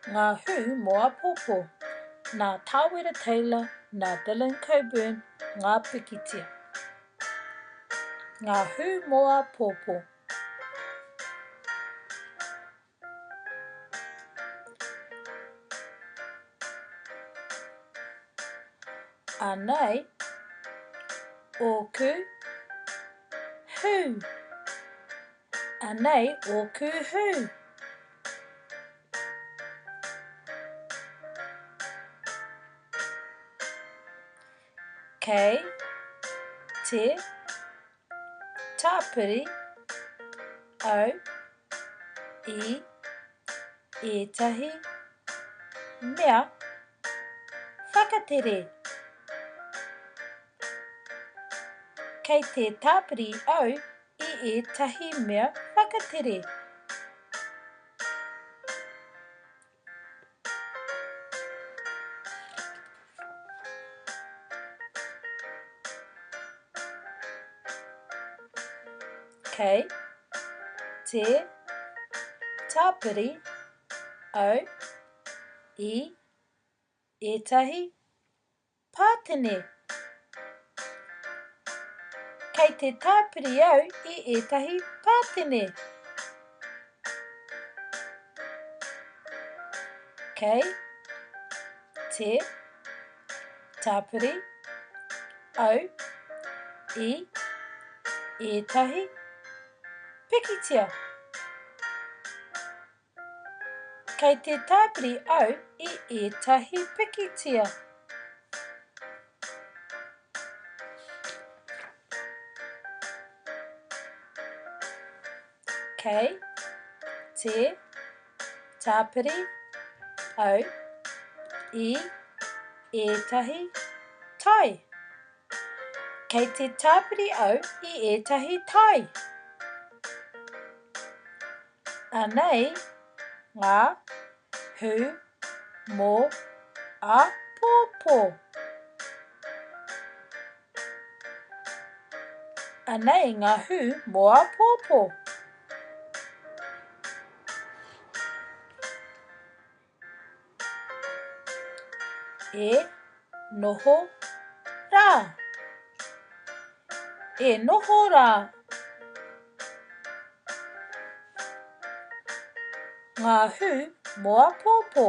Ngā hū mō āpōpō. Nā Tāwera Taylor, nā Dylan Coburn ngā pikitia. Ngā hū mō āpōpō. Anei ōku hū. Anei ōku hū. Kei te tāpiri au i ētahi mea whakatere. Kei te tāpiri au i ētahi mea whakatere. Kei te tāpiri au i ētahi pātene. Kei te tāpiri au i ētahi pātene. Kei te tāpiri au i ētahi pikitia. Kei te tāpiri au i ētahi pikitia. Kei te tāpiri au i ētahi tae. Kei te tāpiri au i ētahi tae. Anei ngā hū mō āpōpō. Anei ngā hū mō āpōpō. E noho rā. E noho rā. Ngā hū mō āpōpō.